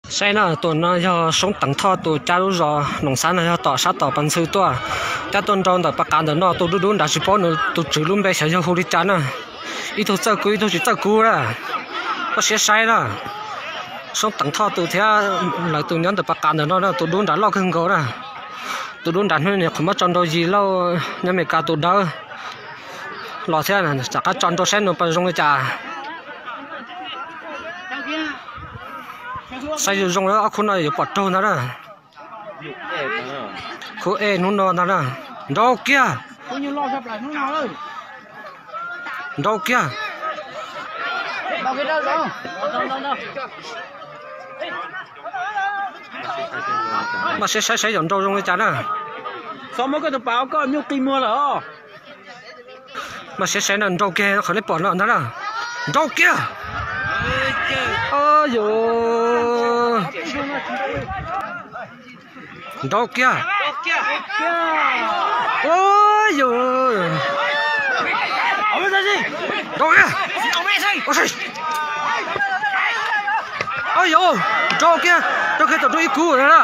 Saib na, tus no yog Soob Teev Thoj tus cab lub zos Noom Xab no, yog tom sab tom Pas Ntxhw tuaj, cab tuaj nrau ntawm pas qav ntawm no. Tus dub dub nrad tsis paub nws tus tswv lub npe xyov yog hu li cas na. Ib tug txawj kub ib tug tsis txawj kub na. Koj siab saib na. Soob Teev Thoj tus thiab lawv tus nyob ntawm pas qav ntawm no na, tus dub nrad loj kawg nkaus na. Tus dub nrad hnub no qhuav muab tso nrau Yis Lauj nyob Amelikas tus dawb los thiab, rov qab tso nrau saib nws puas zoo li cas. Saib zoo zoo ob khub no yuav pom raug ntag na. Khub E hnub no ntag na. Nrau kiag. Nrau kiag. Mas saib saib saib yog nrau zoo li cas na. Xov muab koj tus pas koj nyuj qi muag lawm os. Mas saib saib na, nrau kiag qhov nej pom no ntag na. Nrau kiag. Yus, nrau kiag. Yus, nrau kiag. Yus, nrau kiag, raug kiag tus dub ib kub na.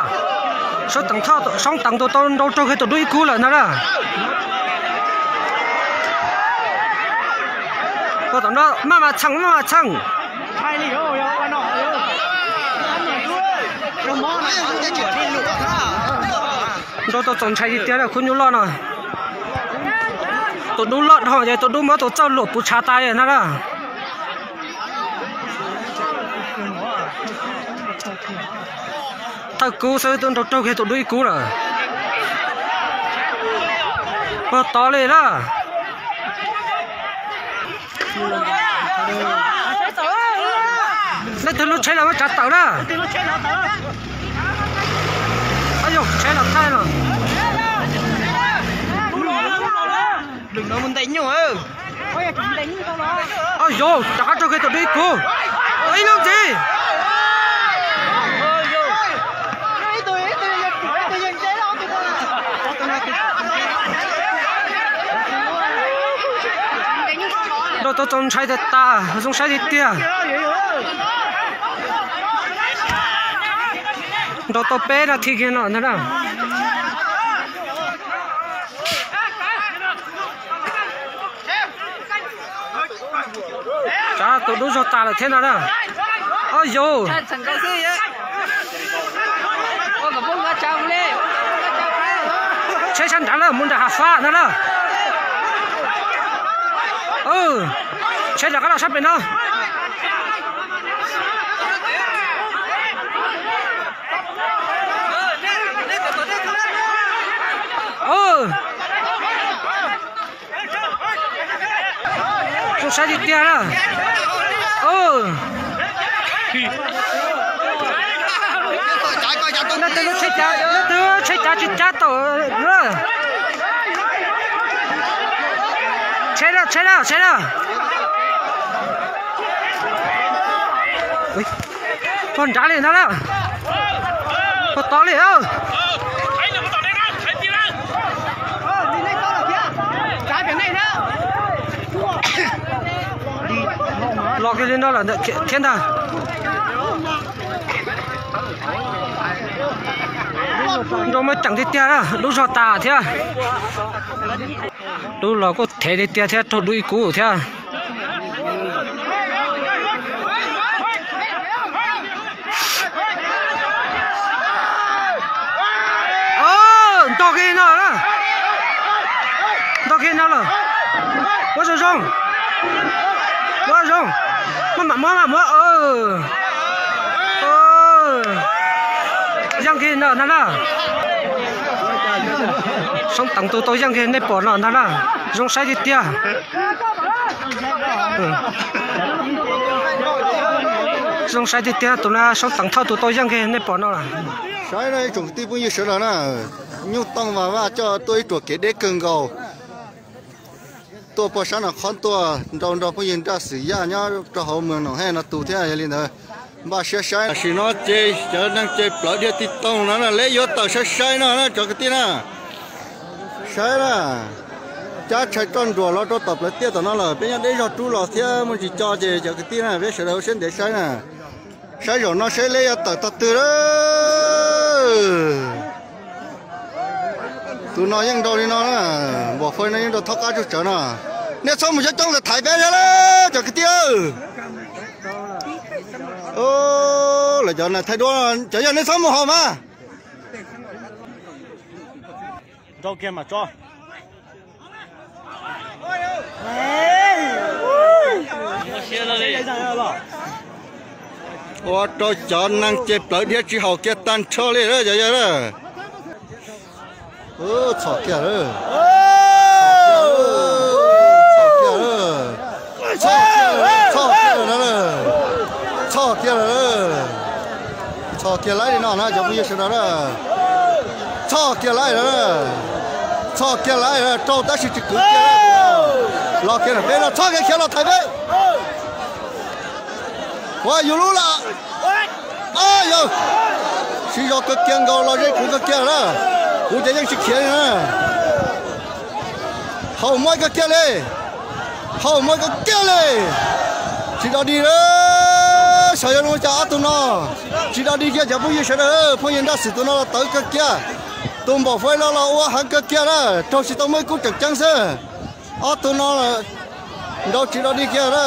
Soob Teev Thoj, Soob Teev tus tau nrau raug kiag tus dub ib kub lawm ntag na. Ua tom no maj mam txheem maj mam txheem. Nrau tau txaus ntshai tiag tiag na khub nyuj loj no. Tus dub loj dhau ces tus dub muab tus txawj luam puv tshav tas na na. Thawj kub xwb twb nrau raug kiag tus dub ib kub lawm. Puag tod li na. Leej twg lub tsheb los muab tsav tawm na. Yus, tsheb los thaij los. Yus, rov qab raug kiag tus dub ib kub. Ib lub ntxiv. Nrau tau txaus ntshai tas tas, zoo saib tiag tiag. Nrau tau peb na thi kiag no ntag na. Tsav tus dub zog tas lawm thiab no na. Au yau. Tsheb sab nrad lawm, mus nram hav fab no na. Tsheb rov qab los sab pem no. Zoo saib tiag tiag na. Leej twg lub tsheb cav, leej twg tsheb cav tsis cav tau. Tsheb na, tsheb na, tsheb na. Puag nrad li ntag na. Puag tod li. Los kiag li no lawm thiab ntag. Nrau muaj ceem tiag tiag, dub zog tas thiab. Dub los kuj thev tiag tiag thiab, raug dub ib kub thiab. Ntog kiag no na. Ntog kiag no lawm. Muab zoo zoo. Muab zoo. Muab mam muab mam muab. Yeej kiag no ntag na. Soob Teev tus tau yeej kiag nej pom no ntag na. Zoo saib tiag tiag. Zoo saib tiag tiag, tus na Soob Teev Thoj tus tau yeej kiag nej pom no lawm. Saib no ib tsoom kwv tij phooj ywg sawv daws na, nyuj tooj vas vaj coj tuaj ib ruam kev deb kawg nkaus. Tuaj puag sab no qhob tuaj nrau nrog phooj ywg Nraj Xwm Yaj nyob rau hauv moos Noom Hej no tus thiab. Yog li ntawd npaj siab saib tam sim no ces cov neeg ces plawv dhia tij toog no na, leb yuav tawm saib saib no na cov kwv tij na. Saib na, cab tshais roj nruam los rau tom plawv tiaj tom no lawm, peb nyob deb zog rub los thiab muaj ntsis co ces cov kwv tij na peb sawv daws ua siab ntev saib na. Saib zaum no seb leb yuav tawm tog twg lawm. Tus no yeej nrau li no na, npam fawj no yeej nrau thaub qab tsuj tsawv no. Nej txhob mus coob coob ntawd thaiv peb thiab lawm cov kwv tij. Lawv cov na thaij duab, cov yog nej txhob mus haus mas. Nrau kiag mas tso. Ua rau cov neeg ces plawv dhia tsis haum kiag tag nrho li cov yawg. Txhom kiag lawm. Txhom kiag lawm. Txhom kiag lawm. Txhom kiag lawm. Txhom kiag laib li no na cov phooj ywg sawv daws na. Txhom kiag laib lawm. Txhom kiag laib lawm, rau tab sis tsis kwv kiag. Los kiag na peb no, txhom kiag khiav los thaiv peb. Ua yus lub lawm. Yawg, siv zog kawg kiag nkaus, los ze kuv kawg kiag na. Kuv ces yeej tsis khiav li na. Haum muaj kawg kiag li. Haum muaj kawg kiag li. Tsis dog dig lawm. Xyov yuav zoo cas ob tug no. Tsis dog dig kiag cov phooj ywg sawv daws, phooj ywg Nraj Xwm tus no los tawv kawg kiag. Tus npam fawj no los ua heev kawg kiag na, raug tsis tau muaj ib kub tseem ceeb xwb. Ob tug no nrau tsis dog dig kiag na.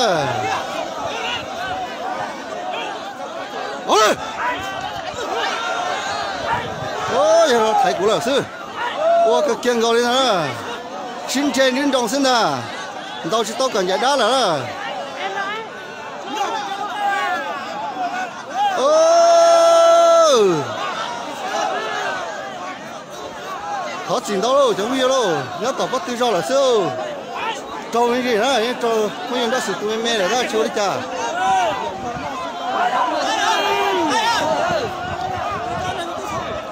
Yog los thaiv kuv lawm xwb. Ua kawg kiag nkaus li ntag. Sib ntseg ntsib nroo xwb ntag. Ntaus tsis tau kom ncaim dab lawm na. Thov txim ntau lauj cov phooj ywg lauj, nyob tom pob tw zog lawm xwb. Raug me ntsis na, yeej raug phooj ywg Nraj Xwm tus me me lawm na, tsis ua li cas.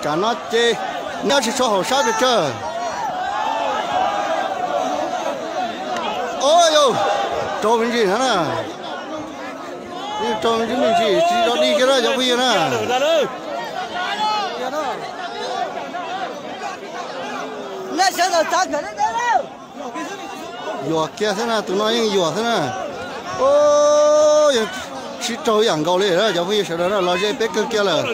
Tsam no ces nyob tsis tshua haum sab pes tsawg. Au yau, raug me ntsis na. Yeej raug me ntsis me ntsis tsis dog dig kiag na cov phooj ywg na. Yuam kiag xwb na, tus no yeej yuam xwb na. Yeej sib raug ib yam nkaus li na cov phooj ywg sawv daws na, los ze peb kawg kiag lawm.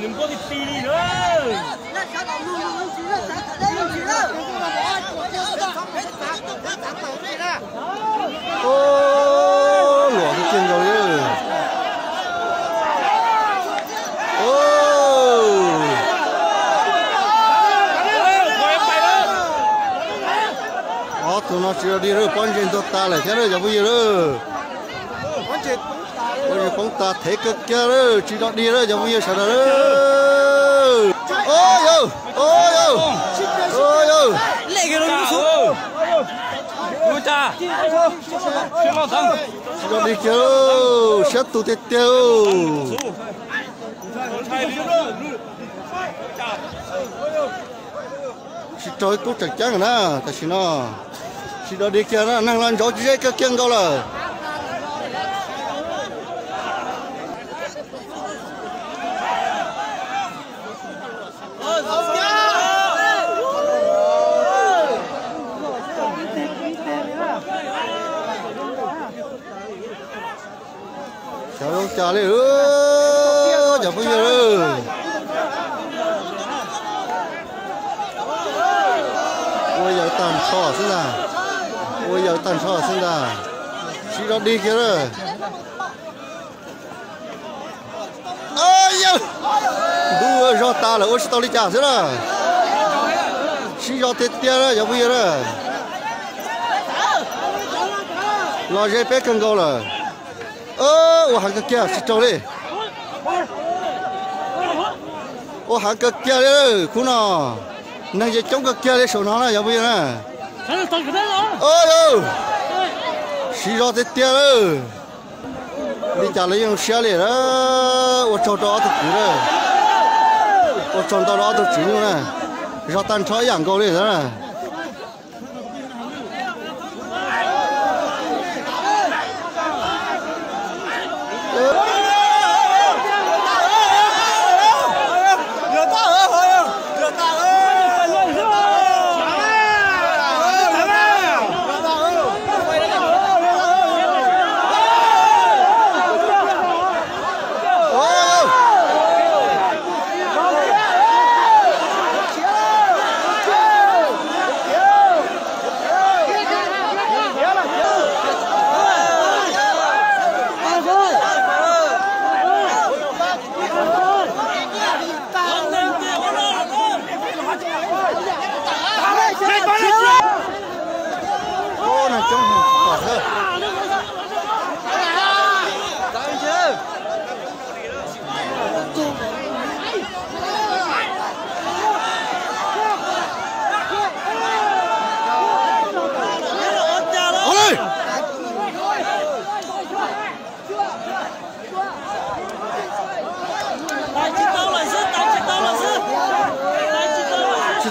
Luam kiag nkaus li. Ob tug no tsis dog dig lawm, pob ntseg ntuag tas lawm thiab cov phooj ywg lawm. Pob ntseg poob tas thev kawg kiag lawm, tsis dog dig lawm cov phooj ywg sawv daws lawm. Au yau, au yau, au yau. Tsis dog dig kiag, siab tus tiag tiag. Tsis raug ib kub tseem ceeb na, tam sim no tsis dog dig kiag na, neeg los ntsauv tsis ze kawg kiag nkaus lawm. Xyov zoo cas li, cov phooj ywg. Ua yawg tag nrho xwb ntag. Ua yawg tag nrho xwb ntag. Sib dog dig kiag lawm. Yawg, ntuj zog tas lawm ua tsis tau li cas xwb na. Sib zog tiag tiag na cov phooj ywg na. Los ze peb kawg nkaus lawm. Ua heev kawg kiag tsis raug li. Ua heev kawg kiag li khub no. Neeg ces coob kawg kiag li saum no na cov phooj ywg na. Sib zog tiag tiag lawm. Li cas lawv yeej siab li na. Ua tsaug rau ob tug tswv na. Ua tsaug ntau rau ob tug tswv nyuj na. Zog tag nrho ib yam nkaus li na.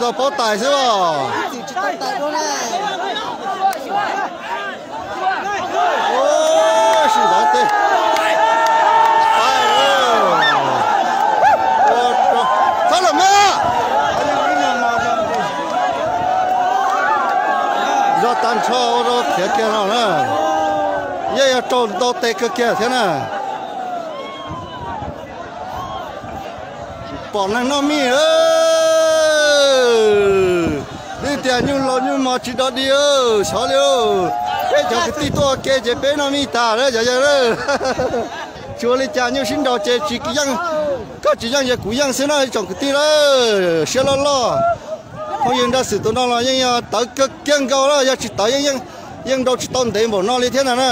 Tau paub tais xwb os. Sib ntov teb. Txhob los mas. Zog tag nrho ua rau khiav kiag no na. Yeej yog raug ntau tes kawg kiag thiab na. Pom neeg noj mij, twb tias nyuj laus nyuj mos tsis dog dig, xyov li. Peb cov kwv tij tuaj ua ke ces peb noj mij tas lawm cov yawg. Tsis ua li cas, nyuj sib nraus ces tsis yeej, koj tsis yeej ces kuv yeej xwb na ib tsoom kwv tij lawm. Siab loj loj. Phooj ywg Nraj Xwm tus no los yeej yog tawv kawg kiag nkaus na, yog tsis tawv yeej nrau tsis tau ntev npaum no li thiab na na.